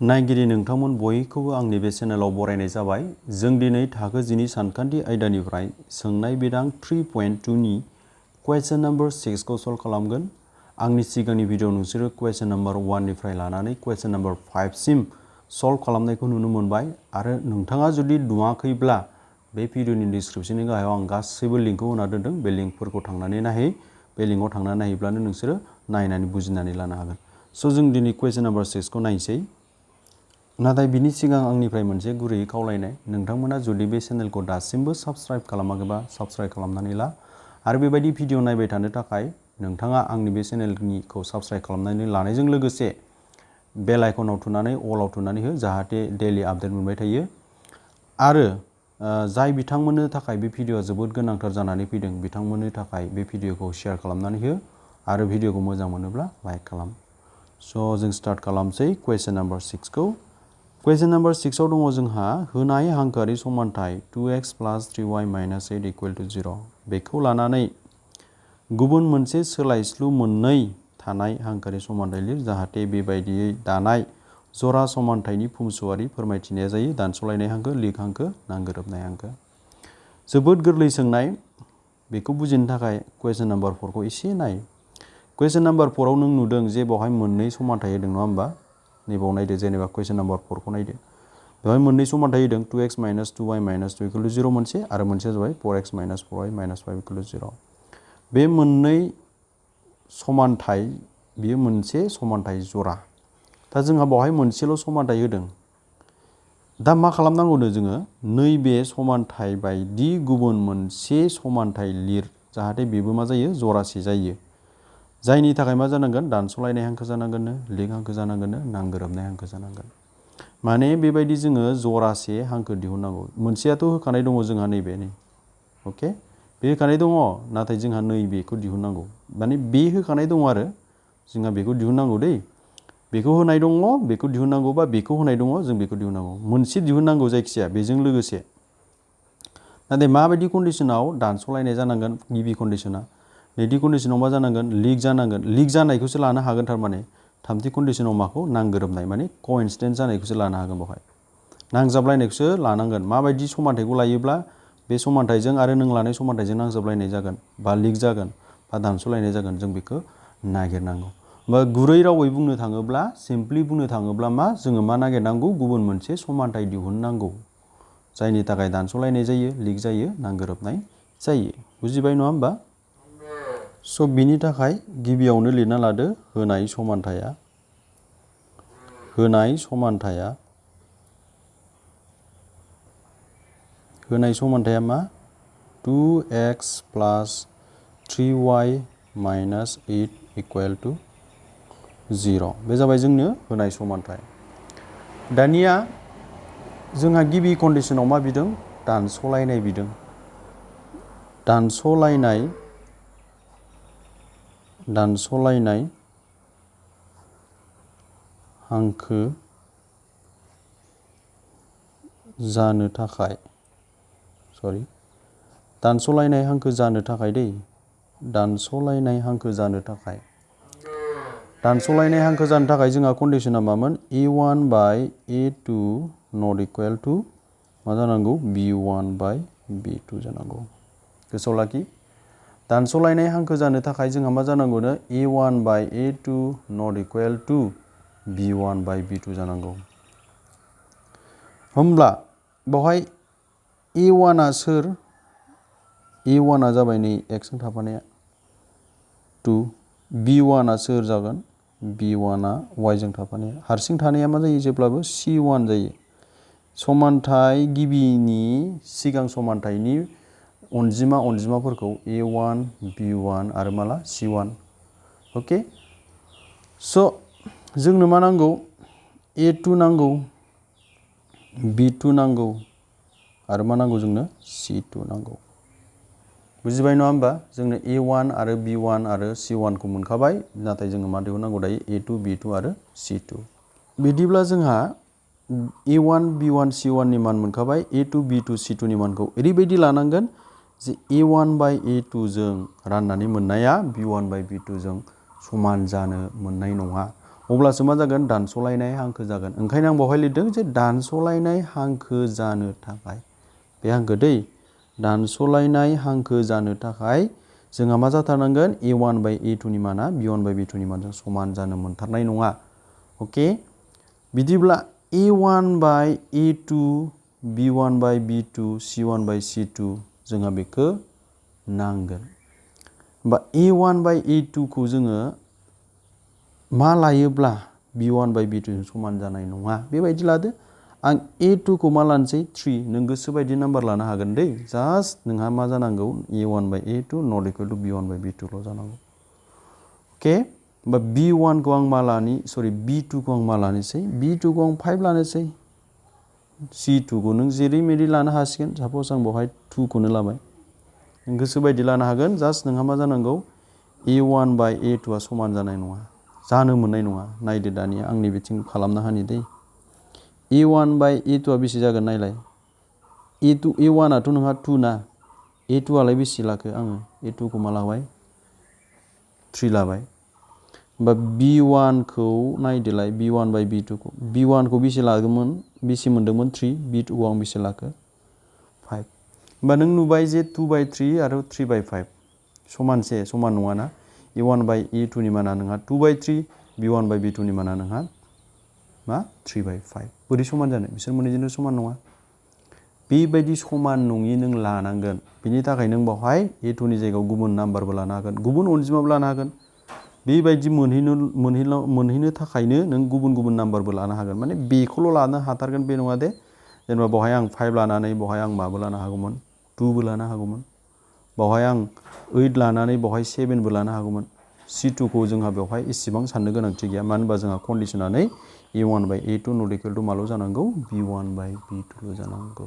नायगिरि नोंथांमोन बयखौबो आंनि बे चेनेलाव बरायनाय जाबाय। जों दिनै थाखो 10 नि सानखान्थि आयदानिफ्राय सोंनाय बिदां 3.2 नि क्वेश्चन नम्बर 6 खौ सल्व खालामगोन। आंनि सिगांनि भिडिअ नोंसोरो क्वेश्चन नम्बर 1 निफ्राय लानानै क्वेश्चन नम्बर 5 सिम सल्व खालामनायखौ नुनो मोनबाय आरो नोंथाङा जुदि नुवाखैब्ला बे भिडिअनि डिसक्रिप्शननि गाहायाव आं गासैबो लिंकखौ होना दोनदों। बे लिंकफोरखौ थांनानै नायै, बे लिंकआव थांनानै नायोब्लानो नोंसोरो नायनानै बुजिनानै लानो हागोन। स' जों दिनै क्वेश्चन नम्बर 6 खौ नायसै। नाथाय बिनि सिगां आंनिफ्राय मोनसे गुरैयै खावलायनाय, नोंथांमोना जुदि बे चेनेलखौ दासिमबो साबस्क्राइब खालामाखैबा साबस्क्राइब खालामनानै ला आरो बेबायदि भिडिअ नायबाय थानो थाखाय नोंथाङा आंनि बे चेनेलखौ साबस्क्राइब खालामनानै लानायजों लोगोसे बेल आइकनाव थुनानै अलाव थुनानै हो, जाहाथे डेलि आपडेट मोनबाय थायो। आरो जाय बिथांमोननो थाखाय बे भिडिअआ जोबोद गोनांथार जानानै फैदों बिथांमोननि थाखाय बे भिडिअखौ शेयार खालामनानै हो आरो भिडिअखौ मोजां मोनोब्ला लाइक खालाम। स' जों स्टार्ट खालामसै क्वेश्चन नम्बर 6 खौ। क्वेश्चन नम्बर 6 आव दङ जोंहा होनाय हांखोआरि समानथाय 2x + 3y - 8 = 0 बेखौ लानानै गुबुन मोनसे सोलायस्लु मोननै थानाय हांखोआरि समानथाय लिर, जाहाथे बेबायदियै दानाय जरा समानथायनि फुमसुआरि फोरमायथिनाया जायो दानस'लायनाय हांखो, लिग हांखो, नांगोरोबनाय हांखो। जोबोद गोरलै सोंनाय, बेखौ बुजिनो थाखाय क्वेश्चन नम्बर 4 खौ एसे नाय। क्वेश्चन नम्बर 4 आव नों नुदों जे बेवहाय मोननै समानथाय होदों नङा होमबा? नैबाव नायदो, जेनेबा क्वेश्चन नम्बर 4 खौ नायदो। बेवहाय मोननै समानथाय होदों 2x - 2y - 2 = 0 मोनसे आरो मोनसेया जाबाय 4x - 4y - 5 = 0। बे मोननै समानथाय, बियो मोनसे समानथाय जरा। दा जोंहा बेवहाय मोनसेल' समानथाय होदों। दा मा खालामनांगौनो जोङो नैबे समानथाय बायदि गुबुन मोनसे समानथाय लिर, जाहाथे बेबो मा जायो, जरासे जायो। जायनि थाखाय मा जानांगोन, दानस'लायनाय हांखो जानांगोननो, लिग हांखो जानांगोननो, नांगोरोबनाय हांखो जानांगोन। माने बेबायदि जोङो जरासे हांखो दिहुननांगौ। मोनसेयाथ' होखानाय दङ जोंहा नैबे नै, अके, बे होखानाय दङ, नाथाय जोंहा नैबेखौ दिहुननांगौ। माने बे होखानाय दङ आरो जोंहा बेखौ दिहुननांगौ दै। बेखौ होनाय दङ, बेखौ दिहुननांगौबा बेखौ होनाय दङ, जों बेखौ दिहुननांगौ। मोनसे दिहुननांगौ जायखिजाया बेजों लोगोसे। नाथाय माबायदि कन्डिसनाव दानस'लायनाय जानांगोन? गिबि कन्डिसना। नैथि कन्डिसनाव मा जानांगोन? लिग जानांगोन। लिग जानायखौसो लानो हागोन थारमाने। थामथि कन्डिसनाव माखौ? नांगोरोबनाय, माने कइन्सिडेन्ट जानायखौसो लानो हागोन बेवहाय। नांजाबलायनायखौसो लानांगोन। माबायदि समानथायखौ लायोब्ला बे समानथायजों आरो नों लानाय समानथायजों नांजाबलायनाय जागोन बा लिग जागोन बा दानस'लायनाय जागोन, जों बेखौ नागिरनांगौ। बा गुरै रावै बुंनो थाङोब्ला, सिम्पलि बुंनो थाङोब्ला मा, जोङो मा नागिरनांगौ? गुबुन मोनसे समानथाय दिहुननांगौ, जायनि थाखाय दानस'लायनाय जायो, लिग जायो, नांगोरोबनाय जायो। बुजिबाय नङा होमबा? स' बिनि थाखाय गिबियावनो लिरना लादो होनाय समानथाया मा? 2x + 3y - 8 = 0। बे जाबाय जोंनो होनाय समानथाय। दानिया जोंहा गिबि कन्डिसनाव मा बिदों? दानस'लायनाय बिदों। दानस'लायनाय हांखो जानो थाखाय, दानस'लायनाय हांखो जानो थाखाय दै, दानस'लायनाय हांखो जानो थाखाय जोंहा कन्डिसना मामोन? a1 / a2 ≠ मा जानांगौ? b1 / b2 जानांगौ। गोसोआव लाखि, दानस'लायनाय हांखो जानो थाखाय जोंहा मा जानांगौनो? a1 / a2 ≠ b1 / b2 जानांगौ। होमब्ला बेवहाय a1 आ सोर? a1 आ जाबाय नै x जों थाफानाया 2, b1 आ सोर जागोन? b1 आ y जों थाफानाया। हारसिं थानाया मा जायो? जेब्लाबो c1 जायो। समानथाय गिबिनि सिगां समानथायनि अनजिमाफोरखौ a1, b1 आरो माला? c1। अके, स' जोंनो मा नांगौ? a2 नांगौ, b2 नांगौ आरो मा नांगौ जोंनो? c2 नांगौ। बुजिबाय नङा होमबा? जोंनो a1 आरो b1 आरो c1 खौ मोनखाबाय, नाथाय जोङो मा दिहुननांगौ दायो? a2, b2 आरो c2। बिदिब्ला जोंहा a1, b1, c1 नि मान मोनखाबाय। a2, b2, c2 नि मानखौ ओरैबायदि लानांगोन जे a1 / a2 जों राननानै मोननाया b1 / b2 जों समान जानो मोननाय नङा। अब्लासो मा जागोन दानस'लायनाय हांखो जागोन। ओंखायनो आं बेवहाय लिरदों जे दानस'लायनाय हांखो जानो थाखाय बे हांखो दै दानस'लायनाय हांखो जानो थाखाय जोंहा मा जाथारनांगोन A1 बाय A2 नि माना B1 बाय B2 नि मानजों समान जानो मोनथारनाय नङा। अके बिदिब्ला A1 by A2 B1 bye B2 C1 bye C2 जोंहा बेखौ नांगोन। बा A1 बाय A2 खौ जोङो मा लायोब्ला B1 बाय B2 जों समान जानाय नङा बेबायदि लादो। आं A2 खौ मा लानोसै 3 नों गोसो बायदि नाम्बार लानो हागोन दै जास्ट नोंहा मा जानांगौ A1 by A2 not equal two B1 bye B2 ल' जानांगौ। अके होमबा B1 खौ आं मा लानि B2 खौ आं मा लानोसै B2 खौ आं 5 लानोसै C2 खौ नों जेरै मेरै लानो हासिगोन सापस आं बेवहाय 2 खौनो लाबाय नों गोसो बायदि लानो हागोन जास्ट नोंहा मा जानांगौ A1 बाय A2 आ समान जानाय नङा जानो मोननाय नङा। नायदो दानिया आंनि बिथिं खालामनो हानि दै A1 बाय A2 आ बेसे जागोन नायलाय A1 आथ' नोंहा 2 ना A2 आलाय बेसे लाखो आङो A2 खौ मा लाबाय 3 लाबाय। होमबा B1 खौ नायदोलाय B1 बाय B2 खौ B1 खौ बेसे लागोमोन बेसे मोनदोंमोन 3 B2 खौ आं बेसे लाखो 5। होमबा नों नुबाय जे 2 बाय 3 आरो 3 बाय 5 समान नङाना A1 बाय A2 नि माना नोंहा 2 बाय 3 B1 बाय B2 नि माना नोंहा मा 3 बाय 5 बोरै समान जानो बिसोर मोननैजोंनो समान नङा। बेबायदि समान नङि नों लानांगोन बिनि थाखाय नों बावहाय A2 नि जायगायाव गुबुन नाम्बारबो लानो हागोन गुबुन अनजिमाबो लानो हागोन। बेबायदि मोनहैनो थाखायनो नों गुबुन गुबुन नाम्बारबो लानो हागोन माने बेखौल' लानो हाथारगोन बे नङा दे जेनेबा बेवहाय आं 5 लानानै बेवहाय आं माबो लानो हागौमोन 2 बो लानो हागौमोन बेवहाय आं 8 लानानै बेवहाय 7 बो लानो हागौमोन। C2 खौ जोंहा बेवहाय इसेबां साननो गोनांथि गैया मानो होनबा जोंहा कन्डिसनानै A1 by A2 not equal two माल' जानांगौ B1 बाय B2 ल' जानांगौ।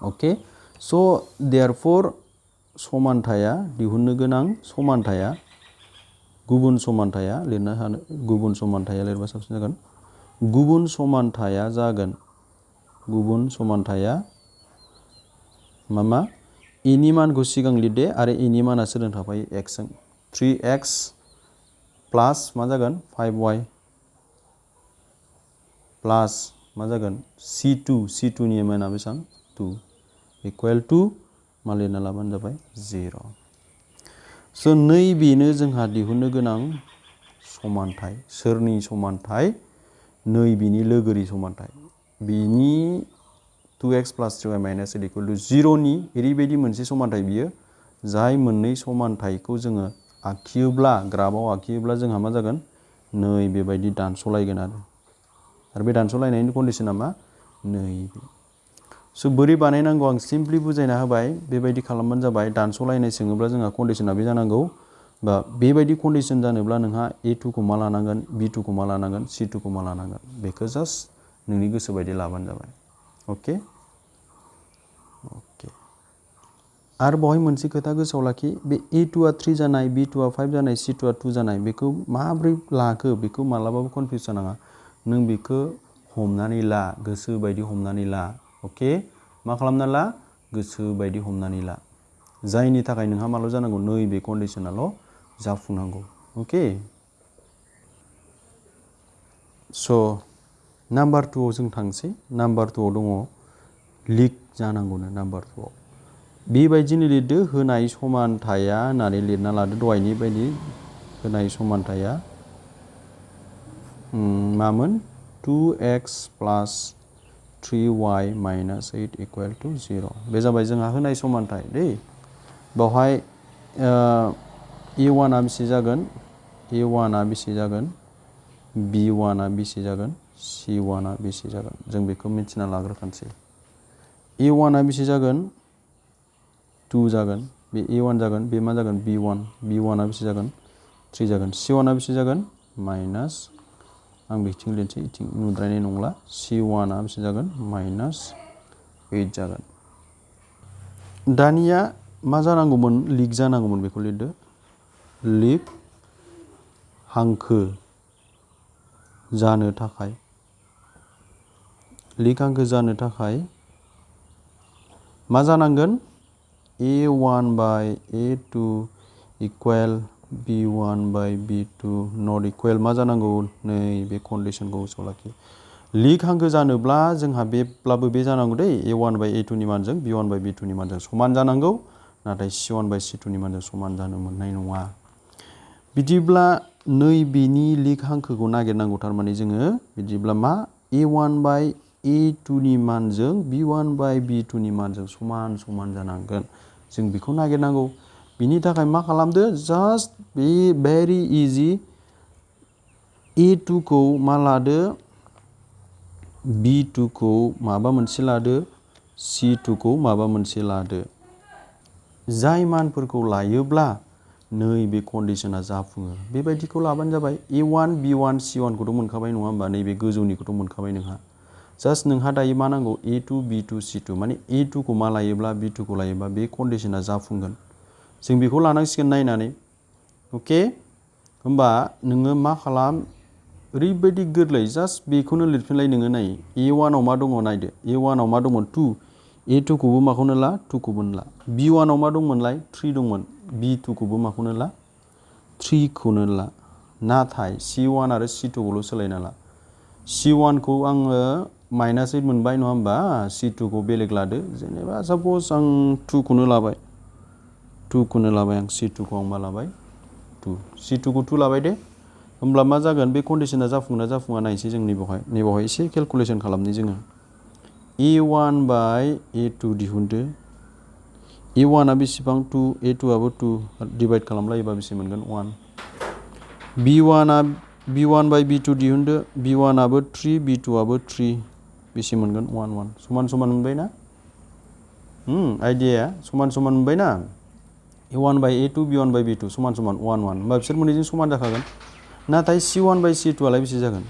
अके स' देयारफर समानथाया दिहुननो गोनां समानथाया गुबुन समानथाया गुबुन समानथाया लिरबा साबसिन जागोन। गुबुन समानथाया जागोन गुबुन समानथाया मा A नि मानखौ सिगां लिरदे आरो A नि माना सोरजों थाफायो X जों 3X प्लास मा जागोन 5Y प्लास मा जागोन C2 नि माना बेसेबां 2 इकुवेल टु मा लिरना लाबानो जाबाय 0। स' नैबेनो जोंहा दिहुननो गोनां समानथाय सोरनि समानथाय नैबेनि लोगोरि समानथाय बिनि 2x प्लास 3y माइनास 8 इकुवेल टु 0 नि ओरैबायदि मोनसे समानथाय बियो जाय मोननै समानथायखौ जोङो आखियोब्ला ग्राफआव आखियोब्ला जोंहा मा जागोन नै बेबायदि दानस'लायगोन आरो बे दानस'लायनायनि कन्डिसना मा नैबे। स' बोरै बानायनांगौ आं सिम्पलि बुजायना होबाय बेबायदि खालामबानो जाबाय दानस'लायनाय सोङोब्ला जोंहा कन्डिसना बे जानांगौ बा बेबायदि कन्डिसन जानोब्ला नोंहा A2 खौ मा लानांगोन B2 खौ मा लानांगोन C2 खौ मा लानांगोन बेखौ जास्ट नोंनि गोसो बायदि लाबानो जाबाय। अके आरो बेवहाय मोनसे खोथा गोसोआव लाखि बे A2 आ 3 जानाय B2 आ 5 जानाय C2 आ 2 जानाय बेखौ माब्रै लाखो बेखौ मालाबाबो कनफिउस जानाङा नों बेखौ हमनानै ला गोसो बायदि हमनानै ला। अके मा खालामना ला गोसो बायदि हमनानै ला जायनि थाखाय नोंहा माल' जानांगौ नैबे कन्डिसनाल' जाफुंनांगौ। अके स' नाम्बार 2 आव जों थांसै नाम्बार 2 आव दङ लिक जानांगौनो नाम्बार 2 आव बेबायदिनो लिरदो होनाय समानथाया होननानै लिरना लादो दहायनि बायदि होनाय समानथाया मामोन 2x प्लास 3y माइनास 8 इकुवेल टु 0 बे जाबाय जोंहा होनाय समानथाय दै बेवहाय A1 आ बेसे जागोन A1 आ बेसे जागोन B1 आ बेसे जागोन C1 आ बेसे जागोन जों बेखौ मिथिना लाग्रोखानोसै। A1 आ बेसे जागोन 2 जागोन बे A1 जागोन बे मा जागोन B1 आ बेसे जागोन 3 जागोन C1 आ बेसे जागोन माइनास आं बिथिं लिरनोसै बिथिं नुद्रायनाय नंला C1 आ बेसे जागोन माइनास 8 जागोन। दानिया मा जानांगौमोन लिक जानांगौमोन बेखौ लिरदो लिक हांखो जानो थाखाय मा जानांगोन A1 by A2 equal B1 by B2 not equal मा जानांगौ नै बे कन्डिशनखौ गोसोआव लाखि लिक हांखो जानोब्ला जोंहा बेब्लाबो बे जानांगौ दै A1 by A2 नि मानजों B1 by B2 नि मानजों समान जानांगौ नाथाय C1 by C2 नि मानजों समान जानो मोननाय नङा बिदिब्ला नैबेनि लिक हांखोखौ नागिरनांगौ थारमाने जोङो बिदिब्ला मा A1 by A2 नि मानजों B1 by B2 नि मानजों समान समान जानांगोन जों बेखौ नागिरनांगौ बिनि थाखाय मा खालामदो जास्ट बे भेरि इजि A2 खौ मा लादो B2 खौ माबा मोनसे लादो C2 खौ माबा मोनसे लादो जाय मानफोरखौ लायोब्ला नैबे कन्डिशना जाफुङो बेबायदिखौ लाबानो जाबाय A1 B1 C1 खौथ' मोनखाबाय नङा होमबा नैबे गोजौनिखौथ' मोनखाबाय नोंहा जास्ट नोंहा दायो मा नांगौ A2 B2 C2 माने A2 खौ मा लायोब्ला B2 खौ लायोब्ला बे कन्डिशना जाफुंगोन जों बेखौ लानांसिगोन नायनानै अके होमबा नोङो मा खालाम ओरैबायदि गोरलै जास्ट बेखौनो लिरफिनलाय नोङो नाय A1 आव मा दङ नायदो A1 आव मा दंमोन 2 A2 खौबो माखौनो ला 2 खौबो ला B1 आव मा दंमोनलाय 3 दंमोन B2 खौबो माखौनो ला 3 खौनो ला नाथाय C1 आरो C2 खौल' सोलायना ला C1 खौ आङो -8 मोनबाय नङा होमबा C2 खौ बेलेग लादो जेनेबा साप'ज आं 2 खौनो लाबाय 2 खौनो लाबाय आं C2 खौ आं मा लाबाय 2 C2 खौ 2 लाबाय दे होमब्ला मा जागोन बे कन्डिशना जाफुंना जाफुङा नायसै जों नैबावहाय एसे केलकुलेसन खालामनि जोङो A1 by A2 दिहुनदो A1 आ बेसेबां 2 A2 आबो 2 डिवाइड खालामलायोबा बेसे मोनगोन 1 B1 by B2 दिहुनदो B1 आबो 3 B2 आबो 3 बेसे मोनगोन 1 1 समान समान मोनबाय ना आइडियाया समान समान मोनबाय ना A1 by A2 B1 by B2 समान समान 1 1 होमबा बिसोर मोननैजों समान जाखागोन नाथाय C1 by C2 आलाय बेसे जागोन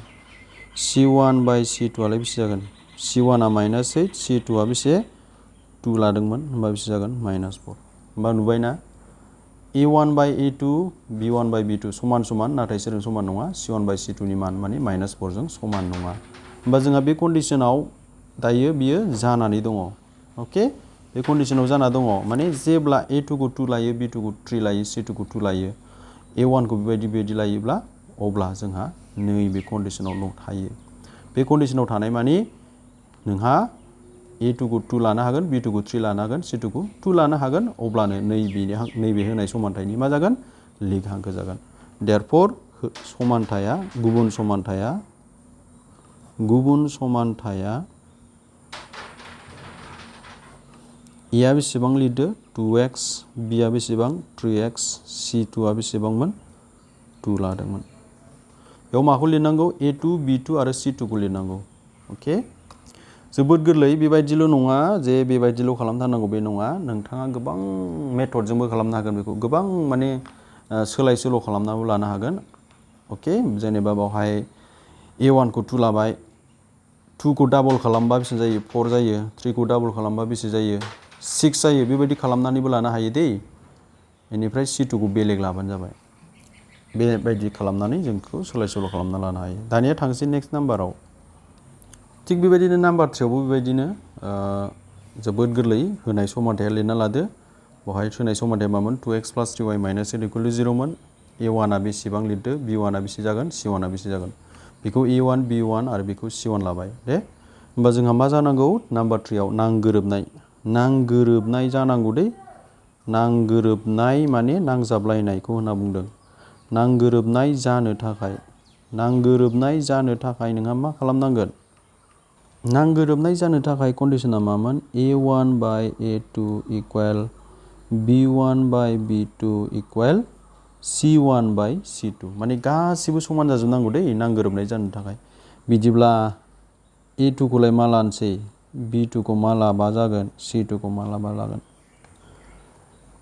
C1 by C2 आलाय बेसे जागोन C1 आ -8 C2 आ बेसे 2 लादोंमोन होमबा बेसे जागोन -4 होमबा नुबायना A1 by A2 B1 by B2 समान समान नाथाय सोरजों समान नङा C1 by C2 नि मान माने -4 जों समान नङा होमबा जोंहा बे कन्डिशनाव दायो बियो जानानै दङ अके बे कन्डिशनाव जाना दङ माने जेब्ला A2 खौ 2 लायो B2 खौ 3 लायो C2 खौ 2 लायो A1 खौ बेबायदि लायोब्ला अब्ला जोंहा नैबे कन्डिशनाव थायो बे कन्डिशनाव थानाय मानि नोंहा A2 खौ 2 लानो हागोन B2 खौ 3 लानो हागोन C2 खौ 2 लानो हागोन अब्लानो नैबे होनाय समानथायनि मा जागोन लिक हांखो जागोन देयरफर गुबुन समानथाया A आ बेसेबां लिरदो 2x B आ बेसेबां 3x C2 आ बेसेबांमोन 2 लादोंमोन बेयाव माखौ लिरनांगौ A2 B2 आरो C2 खौ लिरनांगौ अके जोबोद गोरलै बेबायदिल' नङा जे बेबायदिल' खालामथारनांगौ बे नङा नोंथाङा गोबां मेथडजोंबो खालामनो हागोन बेखौ गोबां माने सोलाय सोल' खालामनाबो लानो हागोन अके जेनेबा बावहाय A1 खौ 2 लाबाय 2 खौ डाबल खालामबा बेसे जायो 4 जायो 3 खौ डाबल खालामबा बेसे जायो 6 जायो बेबायदि खालामनानैबो लानो हायो दै बेनिफ्राय C2 खौ बेलेग लाबानो जाबाय बेबायदि खालामनानै जों बेखौ सोलाय सोल' खालामना लानो हायो दानिया थांसै नेक्स्ट नाम्बाराव थिग बेबायदिनो नाम्बार 3आवबो बेबायदिनो जोबोद गोरलै होनाय समानथाया लिरना लादो बेवहाय होनाय समानथाया मामोन 2x + 3y - 8 = 0 मोन A1 आ बेसेबां लिरदो B1 आ बेसे जागोन C1 आ बेसे जागोन बेखौ A1 B1 आरो बेखौ C1 लाबाय दे होमबा जोंहा मा जानांगौ नाम्बार 3 आव नांगोरोबनाय जानांगौ दै नांगोरोबनाय माने नांजाबलायनायखौ होनना बुंदों नांगोरोबनाय जानो थाखाय नोंहा मा खालामनांगोन नांगोरोबनाय जानो थाखाय कन्डिशना मामोन A1 by A2 = B1 by B2 = C1 by C2 माने गासिबो समान जाजोबनांगौ दै नांगोरोबनाय जानो थाखाय बिदिब्ला A2 खौलाय मा लानोसै B2 खौ मा लाबा जागोन C2 खौ मा लाबा लागोन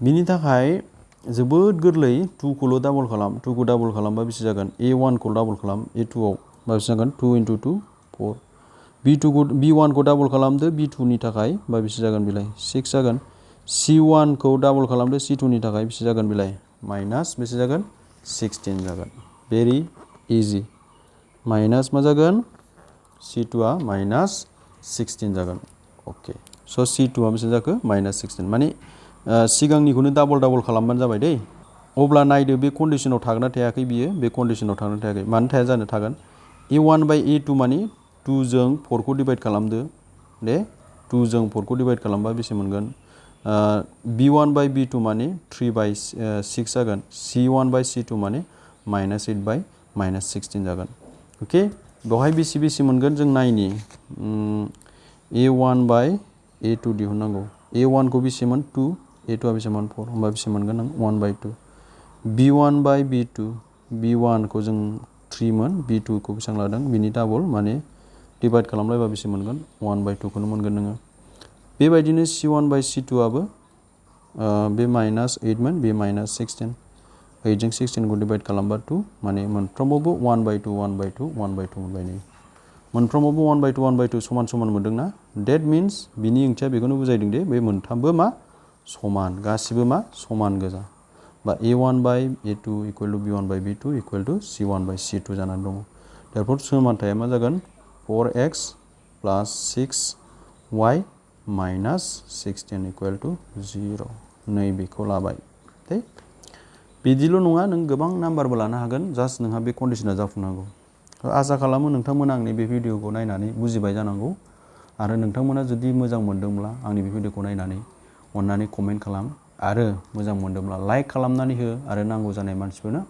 बिनि थाखाय जोबोद गोरलै 2 खौल' डाबल खालाम 2 खौ डाबल खालामबा बेसे जागोन A1 खौ डाबल खालाम A2 आव बेसे जागोन 2 × 2 4 B1 खौ डाबल खालामदो B2 नि थाखाय बा बेसे जागोन बिलाय 6 जागोन C1 खौ डाबल खालामदो C2 नि थाखाय बेसे जागोन बिलाय बेसे जागोन 16 जागोन भेरि इजि माइनास मा जागोन C2 आ -16 जागोन अके स' C2 आ बेसे जाखो -16 माने सिगांनिखौनो डाबल खालामबानो जाबाय दै अब्ला नायदो बे कन्डिशनाव थागोन ना थायाखै बियो बे कन्डिशनाव थागोन थायाखै मानो थाया जानो थागोन a1 बाय a2 माने 2 जों 4 खौ डिवाइड खालामदो दे 2 जों 4 खौ डिवाइड खालामबा बेसे मोनगोन b1 बाय b2 माने 3 बाय 6 जागोन c1 बाय c2 माने -8 बाय -16 जागोन अके बेवहाय बेसे मोनगोन जों नायनि a1 बाय a2 दिहुननांगौ a1 खौ बेसेमोन 2 a2 आ बेसेमोन 4 होमबा बेसे मोनगोन नों 1 बाय 2 b1 बाय b2 b1 खौ जों 3 मोन b2 खौ बेसेबां लादों बिनि डाबल माने डिवाइड खालामलायबा बेसे मोनगोन 1 बाय 2 खौनो मोनगोन नोङो बेबायदिनो c1 बाय c2 आबो बे -8 मोन बे -16 8 जों 16 खौ डिवाइड खालामबा 2 माने मोनफ्रोमावबो 1 बाय 2 1 बाय 2 1 बाय 2 मोनबाय नै मोनफ्रोमावबो 1 बाय 2 1 बाय 2 समान समान मोनदोंना डेट मिन्स बिनि ओंथिया बेखौनो बुजायदों दे बे मोनथामबो मा समान गासिबो मा समान गोजा बा a1 by a2 equal two b1 bye b2 equal two c1 bye c2 जानानै दङ therefore समानथाया मा जागोन 4x plus 6y minus 16 equal two 0 नैबेखौ लाबाय दे बिदिल' नङा नों गोबां नाम्बारबो लानो हागोन जास्ट नोंहा बे कन्डिशना जाफुंनांगौ आसा खालामो नोंथांमोना आंनि बे भिडिअखौ नायनानै बुजिबाय जानांगौ आरो नोंथांमोना जुदि मोजां मोनदोंब्ला आंनि बे भिडिअखौ नायनानै अननानै कमेन्ट खालाम आरो मोजां मोनदोंब्ला लाइक खालामनानै हो आरो नांगौ जानाय मानसिफोरनो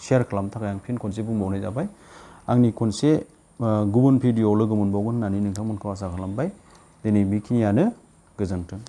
शेयार खालामनो थाखाय आं फिन खनसे बुंबावनाय जाबाय आंनि खनसे गुबुन भिडिअआव लोगो मोनबावगोन होननानै नोंथांमोनखौ आसा खालामबाय दिनै बेखिनियानो गोजोन्थों